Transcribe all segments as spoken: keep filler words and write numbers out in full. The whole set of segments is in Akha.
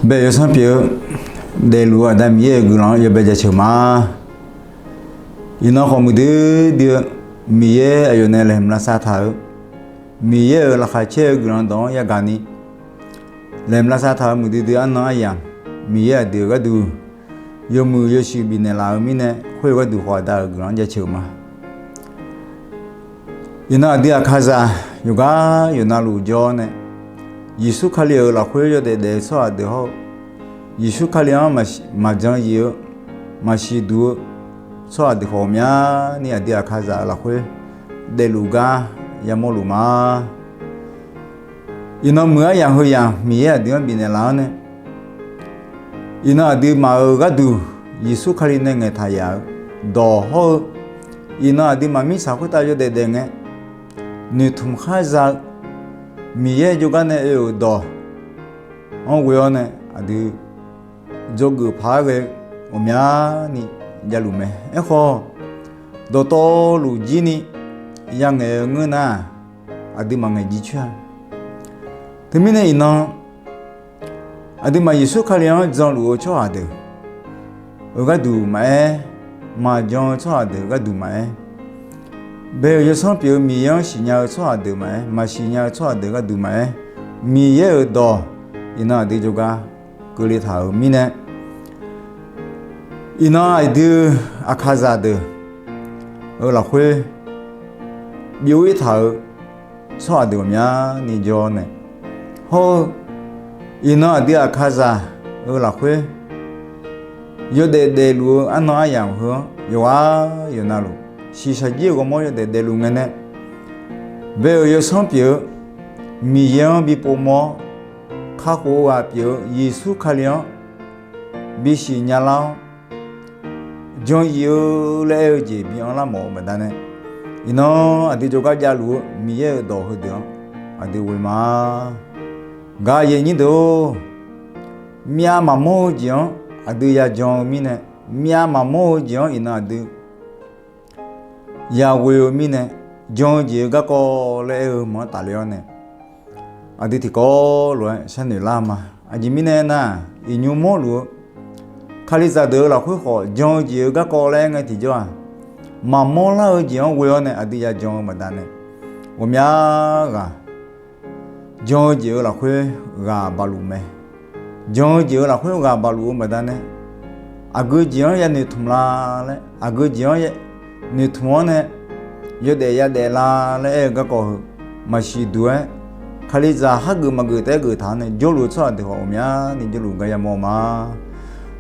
Bae-eu yawsanr pyeuf-eu daefluf-eu Aqda Miqyaer-euq guiqlanq-anr yawbae jaceuq ma. Iqnan khawf muiqdui dui-eu Miqyaer aqyawf nae laeqhmq lavsav taq-euq, Miqyaer-euq laqkhaq caer-eu guiqlanq dawq-anr yagaq ni laeqhmq lavsav taq-euq muiqdui dui arnan aryamq, Miqyaer aqdui-euq gharduq yawmuiq yawshuif bifnaeq laf-eu mirnae, khoer-eu gharduq khawf Aqda-euq guiqlanq-anr jaceuq ma. Iqnan aqdui Aqkaqzaq yawqgar yawqnavluf jawr-awr nae, Yeqsur Kali-euq lafkhoer yawdaef daef-eu tsawrhaq deuq hawr-eu, Yeqsur Kali-anr maqjan yif-eu, maqsiq duq-eu tsawrhaq deuq khawf ghawqmyani aqdui Aqkaqzaq-euq lafkhoer daefluf gar yamawr luf ma. Iqnan muiq aryamq heu yamq Miqyaer aqdui-anr bifnaeq laf-anr nae, iqnan aqduimaf-euq gharduq Yeqsur Kali nae ngaeqtaq yaf-eu dawq hawr-eu, iqnan aqduimaf mirtsaq khoertav yawdaef daef ngae noeqtmq khar za-eu Miqyaer jawrgar nae oe-euq dawq-anr ghoe-awr nae aqdui dzawgeuf paq-aer ghae-eu ghawqmyani javluf mae. Aerkhawf, dawqtawvluf jir ni yangaeq-eu ngeur nar, aqduimaf ngaeq jircoer-a. Teumirnae iqnan aqduimaf Yeqsur Kali-anr janluf-eu tsawrhaq deuq-euq gharduq maqaer, maqjan-eu tsawrhaq deuq gharduq maqaer, bae-euq yawsanr pyeuf-eu Miqyaer-anr siqnya-eu tsawrhaq deuq maqaer, maqsiq nya-eu tsawrhaq deuq gharduq maqaer, Miqyaer-euq dawq iqnan aqdui jawrgar keuvle taq-euq mirnae, iqnan aqdui Aqkaqzaq deuq-euq lafkhoer byov-ir taq-euq tsawrhaq deuq ghawqmyani jawr nae, hawr-eu iqnan aqdui Aqkaqzaq-euq lafkhoer yawdaef daefluf-eu arnan aryamq heu-anr yawqghaq yawqnavluf shiqshaq jir-euq ghawrmawr yawdaef daefluf ngae nae, bae-euq yawsanr pyeuf-eu Miqyaer-anr bi povmawr-awr, kakhof-eu ghaq pyeuf-eu Yeqsur Kali-anr bisiq nyalar-awr, jan yif-eu laer aer-eu jeq bi anrlar mawf-eu baqdanae, iqnan aqdui jawrgar javluf-eu Miqyaer-euq dawq heudeuq-anr aqdui ghoe ma. Gaq-eu aqyuif aqnyir deuq-or, myav maqmawr-eu jeq-anr aqdui yajan-eu mirnae, myav maqmawr-eu jeq-anr iqnan aqdui yaghoe-eu mirnae, jan-eu jeq-eu garkawv laer aer-eu hmq-anr tafle-awr nae, aqdui tiqkawv lof-aer sharnoeq lar ma. Aqjeq mirnae aernar, iqnymr mawrluf-eu Kalizaq deuq-euq lafkhoer khawf jan-eu jeq-eu garkawv laer aer ngae tiqjawr-aq, maqmawr lar-eu jeq-anr ghoe-awr nae aqdui yajan-eu baqdanae, ghawqmya ghaq jan-eu jeq-eu lafkhoer ghaq baqluf mae. Jan-eu jeq-eu lafkhoer ghaq baqluf-eu baqdanae, aqgeu jeq-anr yanoeqtmq la laer, aqgeu jeq-anr noeqtmq-awr nae yawdaef yadaef la laer aer-eu garkawv heu maqsiq duq-aer, Kalizaq hageuf maqgeuf taef-aer geuf taq-anr nae jawrluf-eu tsawrhaq deuq khawf ghawqmyani jawrluf gar yamawr ma.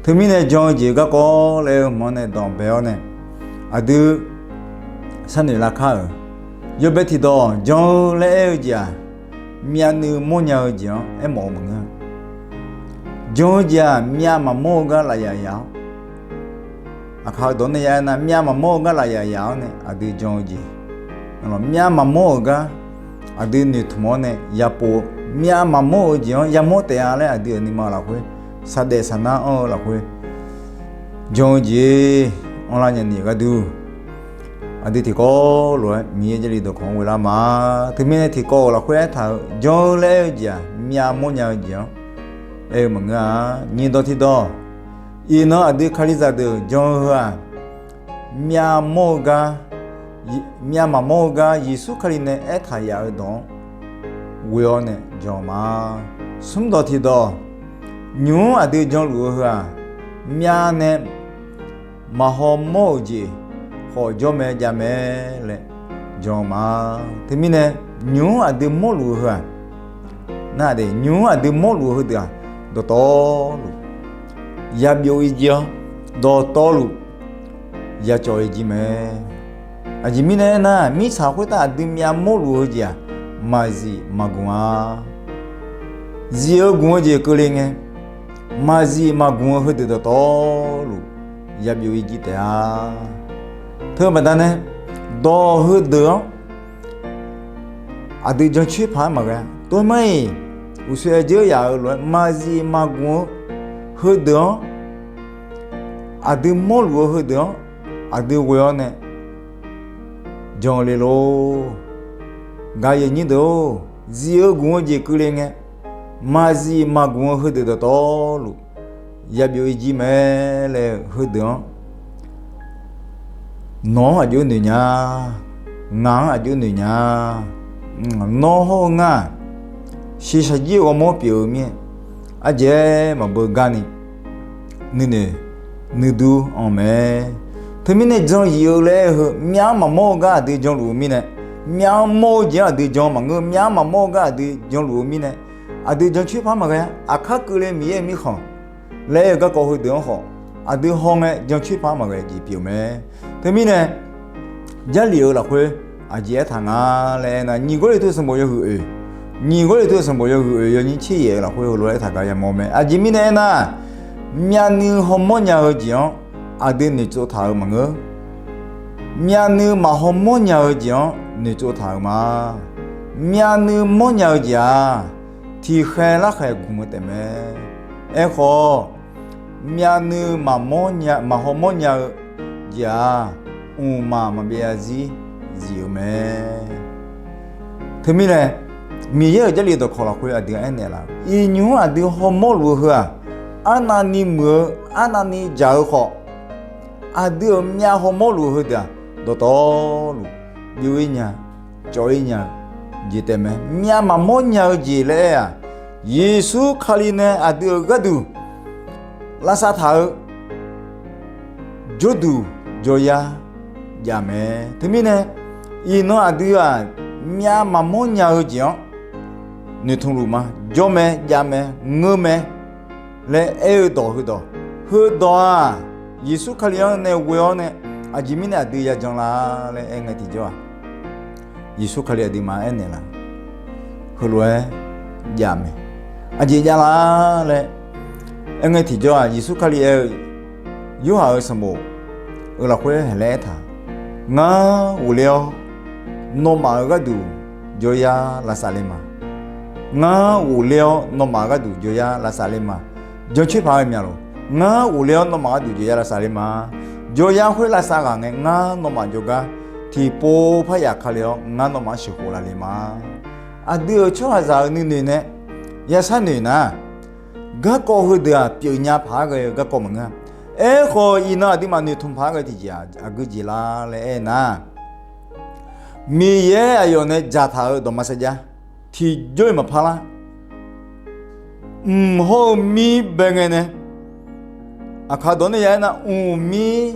Teumirnae jan-eu jeq-eu garkawv laer aer-eu hmq-anr nae danqbae-awr nae, aqdui sharnoeq lar kar-euq, yawbae tiqdawq jan-eu laer aer-eu jeq-aq, myavnuiv mawrnya-eu jeq-anr aermawf-eu maqngeur-a. Jan-eu jeq-aq, myav maqmawr-eu gar lafyaf yaf-awr, aqkaq-eu dawq-anr nae ya aernar, myav maqmawr-eu gar lafyaf yaf-awr nae aqdui jan-eu jeq, myav maqmawr-euq gar aqdui noeqtmq-awr nae yapov-eu, myav maqmawr-eu jeq-anr yamawr taef-a laer aqdui-euq nuima lafkhoer, saqdaef saqnar anr-eu lafkhoer jan-eu jeq anrlar nyani-euq gharduq, aqdui tiqkawv lof-aer Miqyaer Jarlif dawqkawq-anr ghoe lar ma. Teumirnae tiqkawv-euq lafkhoer aertaq-euq jan-eu laer aer-eu jeq-aq, myav mawrnya-eu jeq-anr aer-eu maqngeur-a. Nyiq dawq tiqdawq, iqnan aqdui Kalizaq deuq jan-eu heu-aq, myav mawr-eu gar, myav maqmawr-eu gar Yeqsur Kali nae aertaq yaf-eu dawq-anr ghoe-awr nae jan-eu ma. Smr dawq tiqdawq, nymq-mr aqdui janluf-eu heu-aq, myav nae maqhaw mawr-euq jeq khawf jawr mae jav mae laer jan-eu ma. Teumirnae, nymq-mr aqdui mawrluf-eu heu-aq, nar-aq de, nymq-mr aqdui mawrluf-eu heudeuq-aq, dawqtawvluf yabyov-ir jir-awr, dawqtawvluf yacawv-ir jir mae. Aqjeq mirnae aernar, mirtsaq khoertav aqdui myav mawrluf-eu jeq-aq, maqzif maqgmq-a. Zif-eu gmq-eu jeq keuvle ngae, maqzif maqgmq-eu heudeuq dawqtawvluf yabyov-ir jir taef-a. Teu baqdanae, dawq heudeuq-anr aqdui jancoer paq-aer maqghae-a. Tov mar-iq, uqshoe aer dzeur yaf-euq lof-aer maqzif maqgmq-eu heudeuq-anr, aqdui mawrluf-eu heudeuq-anr aqdui ghoe-awr nae jan le lor. Gaq-eu aqyuif aqnyir deuq-or, zif-eu gmq-eu jeq keuvle ngae, maqzif maqgmq-eu heudeuq dawqtawvluf yabyov-ir jir mae laer-eu heudeuq-anr, nawq-anr aqjox noeq nya, ngaq-anr aqjox noeq nya. Nawr hawr-eu ngar-aq, shiqshaq jir-eu ghawrmawr pyeuf-eu mirnae, ardzaeq-aer maqbeu garni nuinoeq nuidur anr mae. Teumirnae jan yif-eu laer-eu heu, myav-anr maqmawr-eu gar aqdui janluf-eu mirnae, myav-anr mawr-eu jeq-anr aqdui jan maqngeur, myav-anr maqmawr-eu gar aqdui janluf-eu mirnae, aqdui jancoer par maqghae-a. Aqkar keuvle Miqyaer-euq mirkhanq laer-eu garkawv heudeuq-anr khawf, aqdui hawngae jancoer par maqghae jeq pyeuf mae. Teumirnae, Jarlif-euq lafkhoer aqjeq aertaq nga laer aernar, nyiq Gawrliqtu sanqbof yawhuiq oeq, nyiq Gawrliqtu sanqbof yawhuiq oeq yawnyir tser yaef-eu lafkhoer heulof-aer aertaq gar yamawr mae. Aqjeq mirnae aernar, myavnuiv hawmawr nya-eu jeq-anr aqdui noeqtsov taq-euq maqngeur. Myavnuiv maqhawmawr nya-eu jeq-anr noeqtsov taq-euq ma. Myavnuiv mawrnya-eu jeq-aq, tiqkhaer larkhaeq gmq-eu taef mae. Aerkhawf, myavnuiv maqmawr nya, maqhawmawr nya-eu jeq-aq, mqmaq maqbyav zarzir zif-eu mae. Teumirnae, Miqyaer-euq Jarlif dawqkawq lafkhoer aqdui-anr aernaeq laf-eu, iqnymr-anr aqdui hawmawr luf-eu heu-aq, arnavni muiq-eu, arnavni dzaq-eu khawf, aqdui-euq myav hawmawr luf-eu heudeuq-aq, dawqtawvluf byov-ir nya, cawv-ir nya-eu jeq taef mae. Myav maqmawr nya-eu jeq laer aer-aq, Yeqsur Kali nae aqdui-euq gharduq lavsav taq-eu jawrduq jawryar jav mae. Teumirnae, iqnan aqdui-aq, myav maqmawr nya-eu jeq-anr noeqtmq luf ma. Jawr mae, jav mae, ngeur mae laer aer-eu dawq heudawq, heudawq-aq, Yeqsur Kali-anr nae ghoe-awr nae, aqjeq mirnae aqdui yajan la laer aer ngae tiqjawr-aq, Yeqsur Kali aqduimaf-anr aernaeq laf, heulof-aer jav mae. Aqjeq jav la laer aer ngae tiqjawr-aq, Yeqsur Kali aer-eu, Yorhaq-euq sanqbof-euq lafkhoer haeq laer aertaq, Ngar ghofler-awr nawmaf-euq gharduq jawryar lavsav le ma. Ngar ghofler-awr nawmaf-euq gharduq jawryar lavsav le ma. Jancoer paq-aer ghae mya lof. Ngar ghofler-awr nawmaf gharduq jawryar lavsav le ma. Jawryar khoer lavsav ghaq ngae, ngar nawmaf jawrgar tiqpov parya kale-awr, ngar nawmaf-anr sheuqkhof laf le ma. Aqdui-euq tsawrhaqzaq-euq nuinoeq nae yashar noeq nar, garkawv heudeuq-aq, pyeufnya paq-aer ghae-eu garkawv maqngeur-a. Aerkhawf, iqnan aqduimaf noeqtmq paq-aer ghae tiqjeq-aq, aqgeu jeq la laer aernar, Miqyaer aqyawf nae dzaqtaq-euq dawqma sarjax tiqjawr-iq maqpar lar. Mq hawr-eu mir bae ngae nae, aqkaq dawq nae ya aernar, mqmir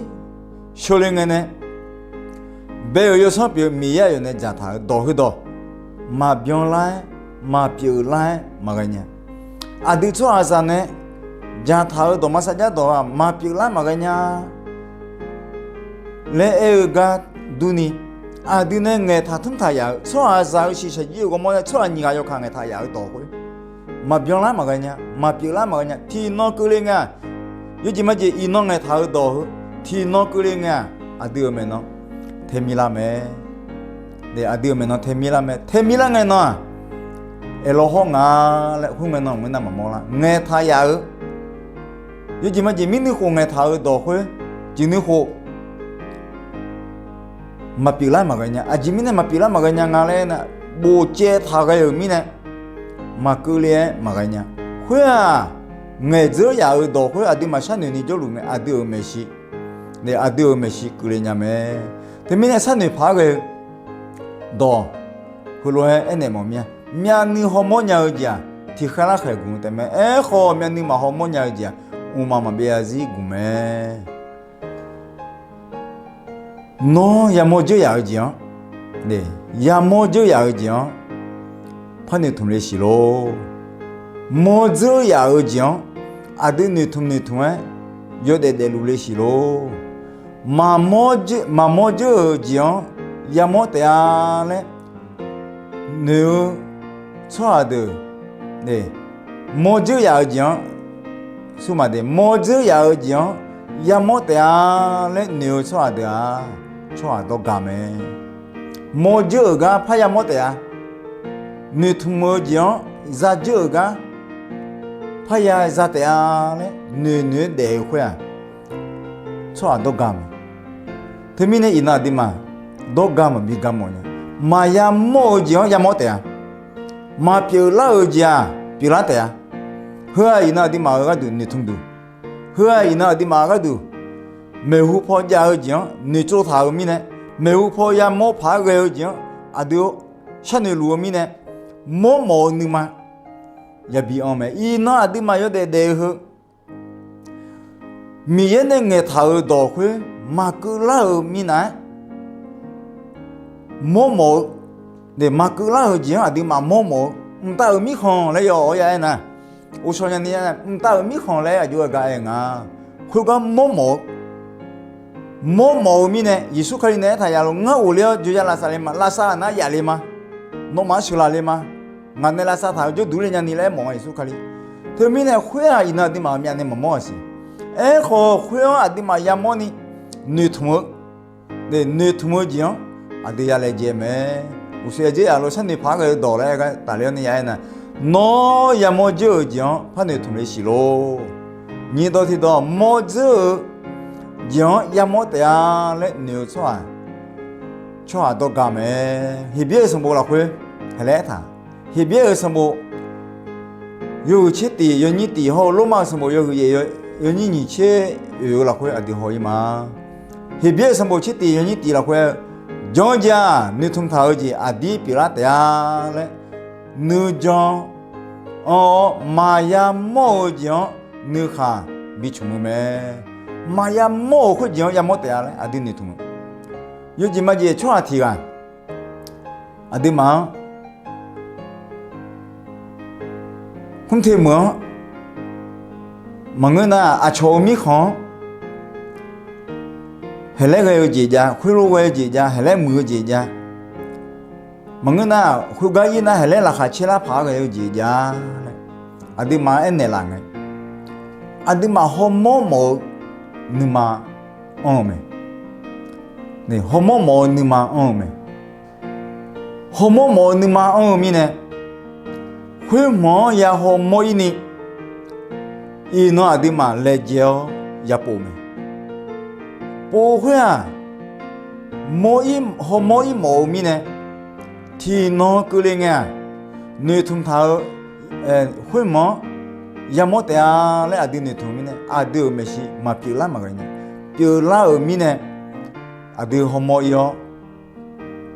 shawle ngae nae, bae-euq yawsanr pyeuf-eu Miqyaer aqyawf nae dzaqtaq-euq dawq heudawq, maqbyan lar-aer, maqpyeuf lar-aer maqghae nya. Aqdui tsawrhaqzaq nae dzaqtaq-euq dawqma sarjax dawq-aq, maqpyeuf lar maqghae nya laer aer-eu gar durni, aqdui nae ngaeqtaq tmr taq yaf-euq tsawrhaqzaq-euq shiqshaq jir-euq ghawrmawr nae tsawrhaq nyiq ghaq yawkaq ngaeqtaq yaf-euq dawq khoer, maqbyan lar maqghae nya, maqpyeuf lar maqghae nya. Tiqnan keuvle ngae-aq, yawjeq majeq iqnan ngaeqtaq-euq dawq heu, tiqnan keuvle ngae-aq, aqdui-euq maeqnan taemir lar mae. Aqdui-euq maeqnan taemir lar mae. Taemir lar ngae nan-aq, aerlawr hawr nga laer khoerngae nan maqngeur nar maqmawr lar. Ngaeqtaq yaf-euq, yawjeq majeq mirnuikhof ngaeqtaq-euq dawq khoer, jeq nuikhof maqpyeuf lar maqghae nya. Aqjeq mirnae maqpyeuf lar maqghae nya nga laer nar, bofcaev taq ghae-euq mirnae maqkeuvle-aer maqghae nya. Khoer-aq, ngaeqdzeur yaf-euq dawq khoer aqduimaf sharnoeq ni jawrluf ngae, aqdui-euq maeqshi, aqdui-euq maeqshi keuvle nya mae. Teumirnae sharnoeq paq-aer ghae-eu dawq heulof-aer aernaeq mawf mir-a. Myavnuiv hawmawr nya-eu jeq-aq, tiqkhaer larkhaeq gmq-eu taef mae. Aerkhawf, myavnuiv maqhawmawr nya-eu jeq-aq, mqmaq maqbyav zarzir gmq mae. Nawr yamawr dzeur yaf-eu jeq-anr, yamawr dzeur yaf-eu jeq-anr par noeqtmq le siq lor. Mawr dzeur yaf-eu jeq-anr aqdui noeqtmq noeqtmq-aer yawdaef daefluf le siq lor. Maqmawr dzeur-euq jeq-anr yamawr taef-a laer noeq-eu tsawrhaq deuq, mawr dzeur yaf-eu jeq-anr, smr maqde, mawr dzeur yaf-eu jeq-anr yamawr taef-a laer noeq-eu tsawrhaq deuq-aq, tsawrhaq dawrga mae. Mawr dzeur-euq gar parya mawr taef-a, noeqtmq-eu jeq-anr za dzeur-euq gar parya za taef-a laer noeq noeq-aer daef-eu khoer-aq, tsawrhaq dawrga mae. Teumirnae iqnan aqduimaf dawrga maqbi ga mawf nya. Maqya mawr-eu jeq-anr yamawr taef-a. Maqpyeuf lar-euq jeq-aq, pyeuflar taef-a. Heu-aq iqnan aqduimaf-euq gharduq noeqtmq duq. Heu-aq iqnan aqduimaf gharduq maeqhu paw jav-eu jeq-anr noeqtsov taq-euq mirnae, maeqhu paw yamawr paq-aer ghae-eu jeq-anr aqdui sharnoeq luf-eu mirnae, mawrmawf-eu nuima yabi anr mae. Iqnan aqduimaf yawdaef daef-eu heu Miqyaer nae ngaeqtaq-euq dawq khoer maqkeuvlar-euq minav-aer mawrmawf-eu, maqkeuvlar-euq jeq-anr aqduimaf mawrmawf-eu, mqtav-euq mirkhanq laer yaw-awr ya aernar, ghovshaw nyani aernar, mqtav-euq mirkhanq laer aqjox-aer gaq-aer nga. Khoergar mawrmawf-eu, mawrmawf-eu mirnae Yeqsur Kali nae aertaq yaf lof, ngar ghofler-awr joyar lavsav le ma, lavsav nar yaf le ma, nawmaf-anr sheuqlaq le ma, ngaq nae lavsav taq-euq jawrduq le nyani laer aermawf nga Yeqsur Kali. Teumirnae khoer-aq iqnan aqduimaf-euq myavnae maqmawr-aq siq. Aerkhawf khoer-anr aqduimaf yamawrni noeqtmq-eu, noeqtmq-eu jeq-anr aqdui ya laejae mae. Uqshoe aqjeq yaf lof sharnoeq paq-aer ghae-eu dawq laer aer gar tafler-awr nae ya aernar, nawr yamawr dzeur-euq jeq-anr par noeqtmq le siq lor. Nyiq dawq tiqdawq mawr dzeur-eu jeq-anr yamawr taef-a laer noeq-eu tsawrhaq, tsawrhaq dawrgaq mae. Heqbyaer-euq sanqbof lafkhoer haeq laer aertaq. Heqbyaer-euq sanqbof yawhuiq tser tif yawnyir tif hawr-eu Lormav-euq sanqbof yawhuiq yaef yawnyir nyiq tser oeq-eu lafkhoer aqdui haw-ir ma. Heqbyaer-euq sanqbof tser tif yawnyir tif lafkhoer, jan-eu jeq-aq noeqtmq taq-eu jeq aqdir pyeuflar taef-a laer, nuijan anr-awr maqya mawr-eu jeq-anr nuikhaq bi tmq-eu mae. Maqya mawr-euq khoerjeq-anr yamawr taef-a laer aqdui noeqtmq-eu, yawjeq majeq tsawrhaq tiq ghaq aqduimaf-anr khmr te meuq-anr maqngeur nar, aqcawq-euq mirkhanq-anr haeq laer ghae-eu jeq jav, khoerlof ghae-eu jeq jav, haeq laer muiq-eu jeq jav, maqngeur nar, khoergar ir nar haeq laer laqkhaq caer lar paq-aer ghae-eu jeq jav laer aqduimaf-anr aernaeq laf ngae, aqduimaf hawmawr mawf-eu nuima anr-eu mae. Hawmawr mawf-eu nuima anr-eu mae. Hawmawr mawf-eu nuima anr-eu mirnae, khoerhmq-anr ya hawmawr ir ni, iqnan aqduimaf laejae-awr yapov mae. Pov khoer-aq, hawmawr ir mawf-eu mirnae, tiqnan keuvle ngae-aq, noeqtmq taq-eu khoerhmq-anr yamawr taef-a laer aqdui noeqtmq-eu mirnae, aqdui-euq maeqshi maqpyeuflar maqghae nya. Pyeuflar-euq mirnae, aqdui hawmawr ir-awr,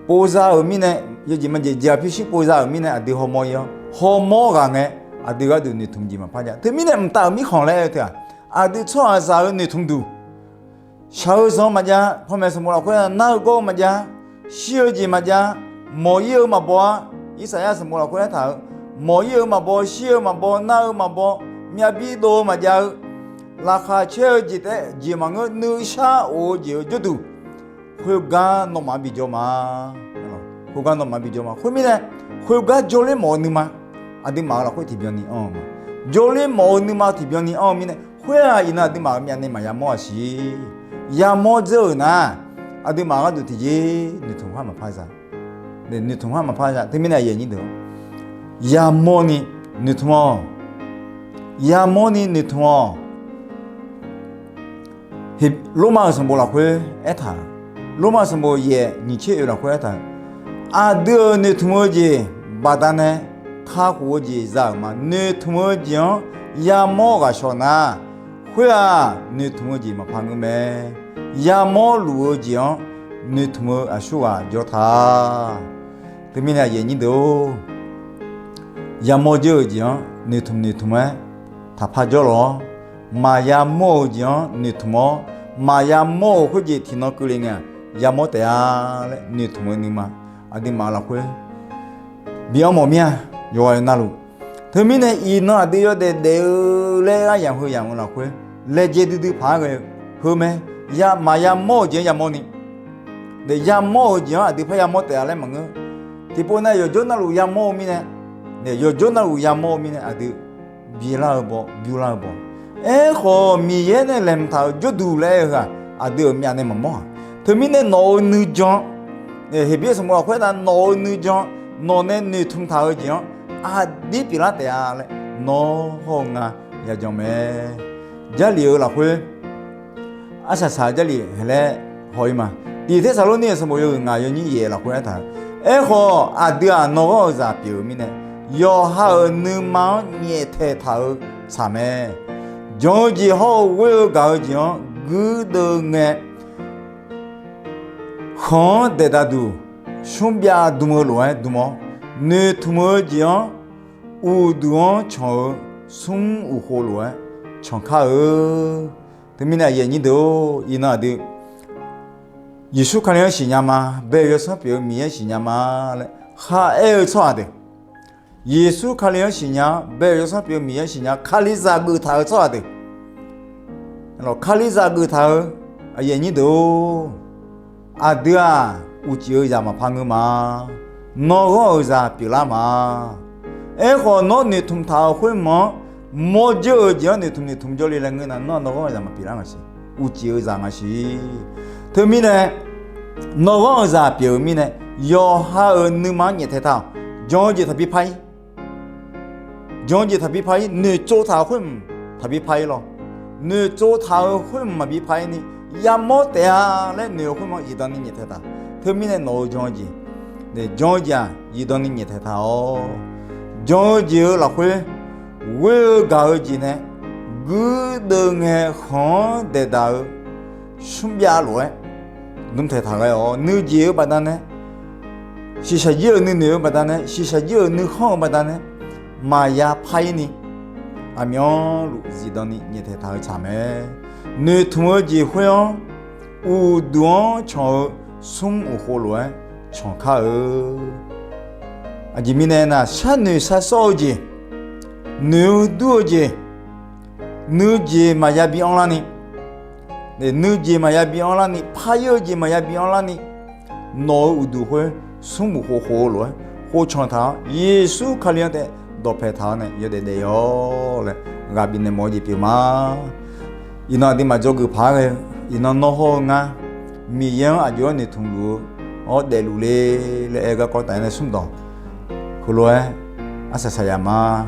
povza-euq mirnae, yawjeq majeq jeq-aq pyurshuir povza-euq mirnae aqdui hawmawr ir-awr, hawmawr ghaq ngae, aqdui gharduq noeqtmq jeq maqpar jav. Teumirnae mqtav-euq mirkhanq laer-eu teu-aq, aqdui tsawrhaqzaq-euq noeqtmq duq, shaq-eu zanq maqjav, panmaeq sanqbof lafkhoer nar-eu gawr-eu maqjav, shir-eu jeq maqjav, mawq ir-eu maqbaw-ar, Irsaqyar sanqbof lafkhoer aertaq-euq, mawq ir-eu maqbaw, shir-eu maqbaw, nar-eu maqbaw, myav bir dov-eu maqjav-eu, laqkhaq caer-eu jeq taef-aer jeq maqngeur, nuishar of-eu jeq-eu jawrduq, khoergar nawmaf-anr bijawr ma. Khoergar nawmaf-anr bijawr ma. Khoermirnae, khoergar jawrler mawf-eu nuima, aqduimaf-euq lafkhoer tiqbyan ni anr-eu ma. Jawrler mawf-eu nuima tiqbyan ni anr-eu mirnae, khoer-aq iqnan aqduimaf-euq myavnae maqya mawr-aq siq. Yamawr dzeur-euq nar, aqduimaf gharduq tiqjeq noeqtmq har maqpar za. Noeqtmq har maqpar za. Teumirnae aqyuif aqnyir deuq, yamawr ni noeqtmq-awq. Yamawr ni noeqtmq-awq. Lormav-euq sanqbof lafkhoer aertaq-euq, Lormav sanqbof yaef nyiq tser oeq lafkhoer aertaq-euq, aqdui-euq noeqtmq-eu jeq baqdanae kakhof-eu jeq za-euq ma. Noeqtmq-eu jeq-anr yamawr ghaq shawq nar, khoer-aq noeqtmq-eu jeq maqpar ngeur mae. Yamawr luf-eu jeq-anr noeqtmq-eu aqsurghaq jawr ta. Teumirnae aqyuif aqnyir deuq-or, yamawr dzeur-euq jeq-anr noeqtmq noeqtmq-aer taqpar jawrlawq-awr, maqya mawr-eu jeq-anr noeqtmq-awr, maqya mawr-euq khoerjeq tiqnan keuvle ngae-aq, yamawr taef-a laer noeqtmq-eu nuima, aqduimaf-euq lafkhoer bi anr mawf mir-a. Yawqghaq yawqnavluf, teumirnae iqnan aqdui yawdaef daef-eu laer aryamq heu yamq-eu lafkhoer laejae duidui paq-aer ghae-eu heu mae. Maqya mawr-euq jeq-anr yamawr ni, yamawr-euq jeq-anr aqdui par yamawr taef-a laer maqngeur. Tiqpov nav yawqjawr navluf yamawr-eu mirnae, yawqjawr navluf yamawr-eu mirnae aqdui bilar-eu baw, bymrlar-eu baw. Aerkhawf Miqyaer nae laeqhmq taq-euq jawrduq laer aer-eu heu-aq, aqdui-euq myavnae maqmawr-aq. Teumirnae nawq-euq nuijan, Heqbyaer sanqbof lafkhoer aernar, nawq-euq nuijan, nawq nae noeqtmq taq-eu jeq-anr aqdir pyeuflar taef-a laer nawr hawr-eu nga yajan mae. Jarlif-eu lafkhoer arsaq saq-eu Jarlif haeq laer haw-ir ma. Tiq Tersaqlorni-euq sanqbof yawhuiq ngaq yawnyir yaef lafkhoer aertaq-eu, aerkhawf aqdui-aq nawr hawr-eu zaq pyeuf-eu mirnae, yawqha-euq nuima-anr nyaeftaeq taq-eu tsaq mae. Jan-eu jeq hawr-eu ghoer-eu gaq-eu jeq-anr guirdeuv ngae, khanq-anr daeqdaq duq, smr byav dm-eu lof-aer dm-awr, noeqtmq-eu jeq-anr uqduq-anr canq-eu smr uqkhov lof-aer canqkar-eu. Teumirnae aqyuif aqnyir deuq-or, iqnan aqdui Yeqsur Kali-anr siqnya ma, bae-eu yawsanr pyeuf-eu Miqyaer siqnya ma laer kharaer-eu tsawrhaq deuq, Yeqsur Kali-anr siqnya-awr bae-eu yawsanr pyeuf-eu Miqyaer siqnya, Kalizaq geuftaq-eu tsawrhaq deuq, Kalizaq geuftaq-eu, aqyuif aqnyir deuq-or, aqdui-aq, uqcif-eu zaq maqpar ngeur ma. Nawr ghanr-euq zaq pyeuflar ma. Aerkhawf, nawr noeqtmq taq-euq khoermq-anr, mawrjeur-euq jeq-anr noeqtmq noeqtmq jawrle laer ngeur nar, nawr nawr ghanr-euq zaq maqpyeuflar ngaq siq. Uqcif-eu zaq ngaq siq. Teumirnae, nawr ghanr-euq zaq pyeuf-eu mirnae, yawqha-euq nuima-anr nyaeftaeq taq-awq. Jan-eu jeq taqbi par-ir. Jan-eu jeq taqbi par-ir, noeqtsov taq-euq khoermq taqbi par-ir lawr. Noeqtsov taq-euq khoermq maqbi par-ir ni, yamawr taef-a laer noeq-eu khoermq-anr zifdan ni nyaeftaeq taq. Teumirnae nawq-euq jan-eu jeq, jan-eu jeq-aq zifdan ni nyaeftaeq taq-awq. Jan-eu jeq-euq lafkhoer ghoer-eu gaq-eu jeq nae guirdeuv ngae khanq-anr daeqdaq-eu smr byav lof-aer dm taeq taq ghae-awq. Nuijeq-eu baqdanae, shiqshaq jir-euq nuinoeq-eu baqdanae, shiqshaq jir-euq nuikhanr-eu baqdanae maqya par-ir ni, aqmyanluf zifdan ni nyaeftaeq taq-eu tsaq mae. Noeqtmq-eu jeq khoer-anr uqduq-anr canq-eu smr uqkhov lof-aer canqkar-eu. Aqjeq mirnae nar, sharnoeq sharsawr-eu jeq, noeq-eu dur-eu jeq, nuijeq maqya bi anrlar ni, nuijeq maqya bi anrlar ni, par-ir-eu jeq maqya bi anrlar ni, nawq-euq uqduq khoer smr uqkhov khof-eu lof-aer khov canq taq-awr, Yeqsur Kali-anr taef dawqpae taq-awr nae yawdaef daef-awq laer ghaq bifnaeq mawf-eu jeq pyeuf ma. Iqnan aqduimaf dzawgeuf paq-aer ghae-eu, iqnan nawr hawr-eu ngar Miqyaer-anr aqjox-aer noeqtmq luf-eu, awr daefluf le laer aer-eu garkawv taf-aer nae smrdawq heulof-aer arsaq saqyaf ma.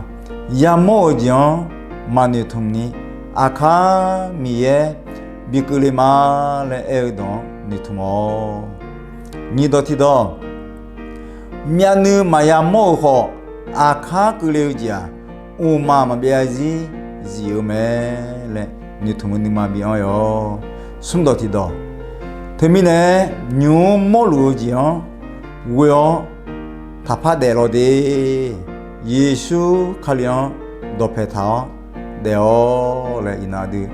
Yamawr-euq jeq-anr maqnoeqtmq ni, aqkar Miqyaer bi keuvle ma laer aer-eu dawq-anr noeqtmq-awq. Nyiq dawq tiqdawq, myavnuiv maqya mawr-euq khawf, aqkar keuvle-eu jeq-aq, mqmaq maqbyav zarzir zif-eu mae laer noeqtmq-eu nuima bi anr-awq. Smrdawq tiqdawq, teumirnae nymq-mr mawrluf-eu jeq-anr ghoe-awr taqpar daef law de. Yeqsur Kali-anr dawqpae taq-awr daef-awq laer iqnan aqdui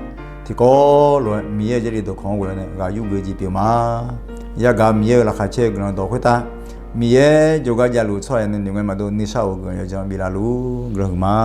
tiqkawv lof-aer Miqyaer-euq Jarlif dawqkawq-anr ghoe-awr nae ghaq yurgeuf-eu jeq pyeuf ma. Yagaq-eu Miqyaer-euq laqkhaq caer-eu guiqlanq dawq khoertav, Miqyaer jawrgar javluf-eu tsawrhaq nae noeq ngae maqdov nuisar of-eu guiqlanq yawdzanr biflaf luf guiqlanq huiq ma.